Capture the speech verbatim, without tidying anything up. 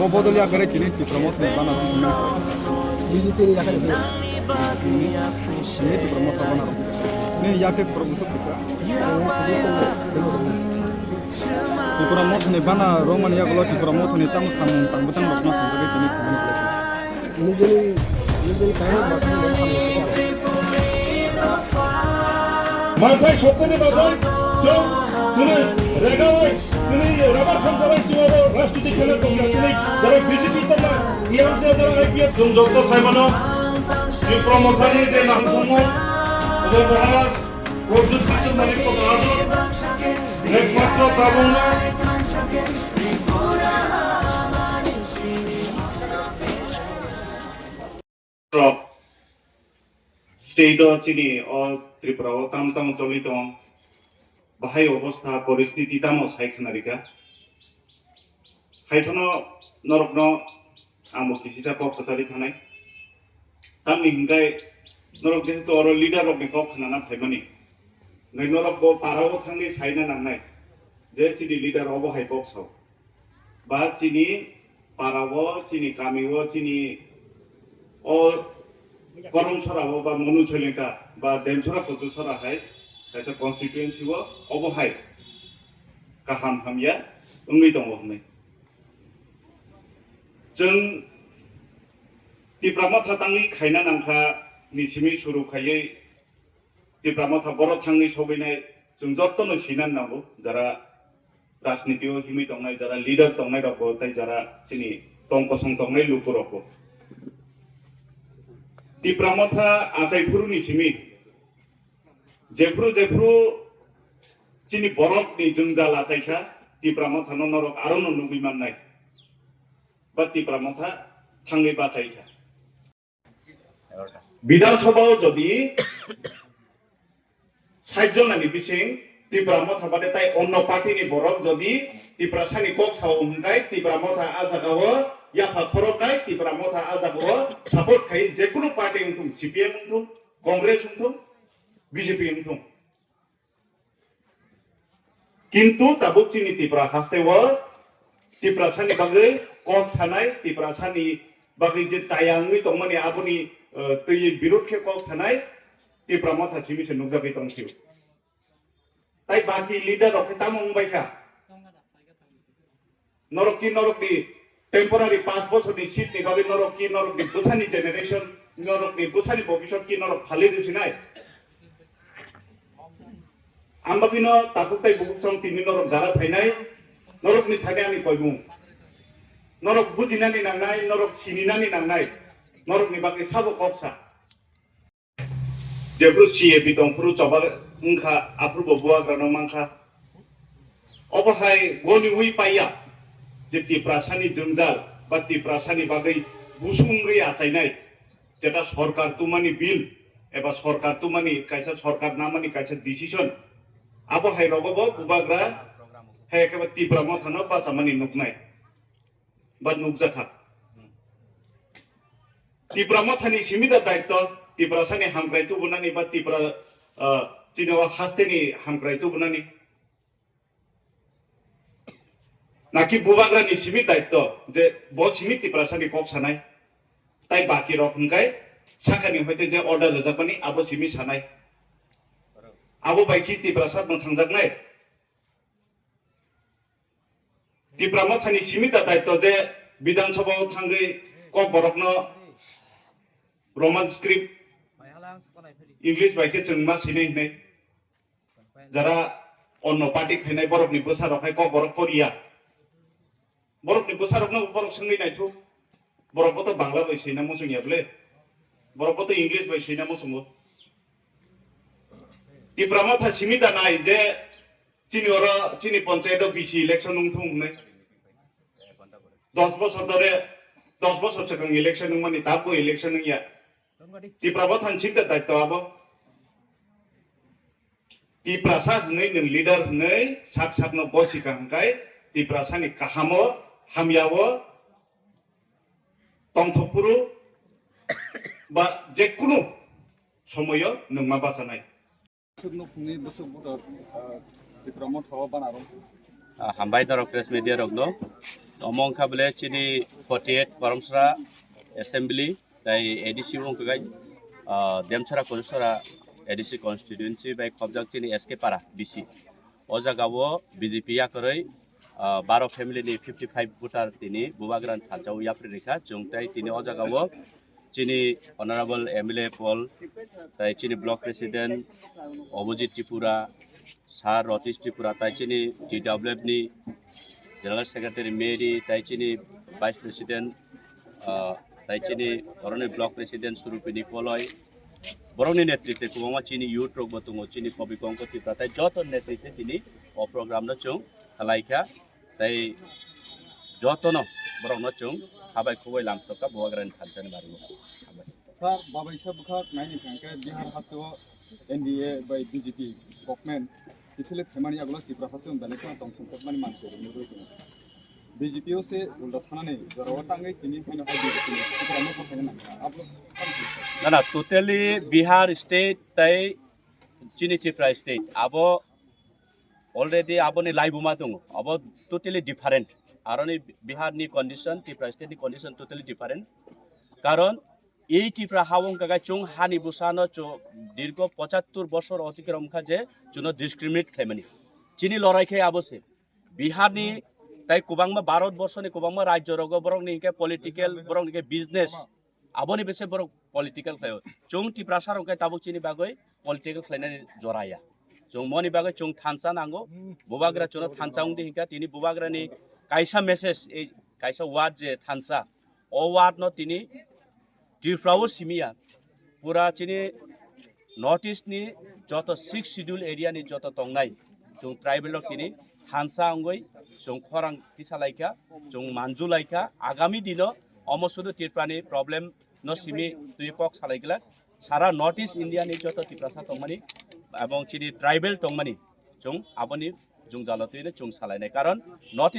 Bo bodol ya gare kini Tipra Motha ni bana rok ni. B J P ni yakari kini. Ni Tipra Motha bana rok. Ni ya te khoro busuk Tipra. Tipra Motha ni bana rok mani ya golo Tipra Motha ni tamo samung tang butang rok no tang gare kini khumani. Nijeni, nijeni karma masani le hamle khe. Manthai sotoni bagwi chwng tini regawi, tini raba thamsabai chwngno rajniti khela tongya tini jara B J P tongma, T M C jara I P F. Chwng jotto saimano, Tipra Mothani je nangkukmung, Uday Maharaj, Pradyut Kishore Manik Prabhu Arjun, ekmatro tabukno. Rok state o chini o Tripura o tam tam choli tong, bahai obostha poristiti tamo sai khna rika. Hai phano norokno ang bo kisisa kok kwchari thanai. Tamni hinkai norok jehetu oro leader rokni kok khnana phaimani. Hinkai norok bo para o thangwi saina nangnai je chini leader obo hai kok sao. Ba chini para o, chini kami o, chini o Koromsora o ba Monu Soilengka ba Demsora Kochusora hai kaisa constituency o obo hai kaham hamya wngwi tongo hwnwi. Chwng Tipra Motha tangwi khaina nangkha ni simi suru khaiwi Tipra Motha borok thangwi sogwinai chwng jotono sinan nango, jara rajniti o himwi tongnai, jara leader tongnai rokbo tei jara chini tong kosong tongnai lukurokbo. Tipra Motha achai phuru ni simi jephru jephru chini borok ni jwngjal achai kha, Tipra Motha no norok aro no nugwi mannai. Ba Tipra Motha thangwi bachai kha. Bidhan Sabha o jodi sait jona ni bising Tipra Motha bade tai onno party ni borok jodi Tiprasa ni kok sao hwnkhe Tipra Motha a jaga o yapha khoroknai, Tipra Motha a jaga o support khai jekunu party wngthung, C P M wngthung, Congress wngthung, B J P wngthung. Kintu tabuk chini Tipra haste o Tiprasani bagwi kok sanai, Tiprasani bagwi je chaya wngwi tongmani aboni, eh, twiwi birod khe kok sanai Tipra Motha simi se nukjagwi tong sio. Tai baki leader rok khe tamo wngbai kha? Norok ki norok ni temporary paanch bochor ni seat ni bagwi norok ki norok ni bwsani generation, norok ni bwsani bobisot ki norok phalwi rw sinai? Ang bagwi no takhuk tai bukhuk song tini norok jara phainai, norok ni thani ani koimung. Norok bujinani nangnai, norok sininani nangnai, norok ni bagwi sabo kok sa. Jephru C A B tongphru choba wngkha, aphrubo bubagrano mankha. Obo hai goniwi paiya je Tiprasani jwngjal ba Tiprasani bagwi busung wngwi achainai, jeta sorkar tumani bill eba sorkar tumani kaisa, sorkar namani kaisa decision, abo hai rogobo bubagra hai ekheba Tipra Mothano bachamani nuknai ba nukjakha. Tipra Mothani simi da daitto, Tiprasani hamkrai tubunani ba Tipra, ah, chini o hasteni hamkrai tubunani. Naki bubagrani simi daitto je bo simi Tiprasani kok sanai. Tai baki rok hwnkhe sakani hoite je order rwjakmani abo simi sanai. Abo bai ki Tiprasa mwthangjaknai. Tipra Mothani simi da daitto je Bidhan Sabha o thangwi Kokborokno Roman script, English bai khe chwng ma sinai hinwi. Jara onno party khainai borokni bwsarok hai Kokborok poriya. Borokni bwsarokno borok swngwi naithok. Borokbo to Bangla bai swina muchungya bwle. Borokbo to English bai swina muchungo. Tipra Motha simi da nai je chini oro, chini panchayat o B C election wngthung hwnwi. Dos bosor dhore, dos bosor swkang election wngmani, tabuk election wngya. Tipra Mothani simi da daitto abo. Tiprasa hwnwi nwng leader hwnwi sak sakno bosi ka hwnkhe Tiprasani kahamo hamyao tongthokphuru ba jekunu somoyo nwng ma bachanai. Sukno phungni bwswk buto, ah, Tipra Motha o bana rw. Ah, hambai norok press media rokno. Omo wngkha bole chini forty eight Koromsra Assembly tai A D C wngkha gai, ah, Demchara Kojusara A D C constituency bai khobjak chini S K Para B C. O jaga o B J P yakarwi, ah, baro family ni fifty five voter tini Bubagra ni thansa o yapri rikha. Chwng tai tini o jaga o chini Honorable M L A Paul, tai chini Block President Abhijit Tripura, Sir Ratish Tripura, tai chini T W F ni General Secretary Mary, tai chini Vice President, ah, tai chini oroni Block President Surupini Poloi, borokni netritwe kwbangma chini youth rokbo tongo, chini Kobi Kongko Tripura, tai joto netritwe tini o program no chwng khlaikha. Tai jotono borokno chwng habai khubui lamsokha Bubagrani thansa ni baringo. Sir, babaisa bwkha naini thangkhe Bihar hasteo N D A bai B J P government kiphilwi phaimani yagulo Tripura hasteo belai kheno tongthokmani mansi rwgwi tongo. B J P o se ulta thanani jorao tangwi tini haino hai B J P ni Tripura no bwthaina nangkha. Abo tamo se. Na, na, totally Bihar state tai chini Tripura state abo already aboni laibuma tongo, abo totally different. Aroni Bihar ni condition, Tripura state ni condition totally different. Karon ei Tripura ha wngkha khe chwng hani bwsano chw-, dirgo pochattor bosor otikrom kha je chwngno discriminate khlaimani. Chini lorai khe abo se. Bihar ni tai kwbangma Bharat borso ni kwbangma rajyo rogo borok ni hwnkhe political, borok ni hwnkhe business, aboni bese borok political khlaio. Chwng Tiprasa rok khe tabuk chini bagwi political khlainani jora ya. Chwng moni bagwi chwng thansa nango. Bubagra chwngno thansa wngdi hinkha tini Bubagra ni kaisa message, ei kaisa word je thansa, o word no tini Tripura o simi ya. Pura chini North East ni joto six schedule area ni joto tongnai chwng tribal rok tini thansa wngwi chwng khorang tisa laikha, chwng manju laikha. Agami dino omo sudu Tripura ni problem no simi twi kok salai glak. Sara North East India ni joto Tiprasa tongmani ebong chini tribal tongmani chwng aboni jwngjalo twi chwng salainai. Karon North East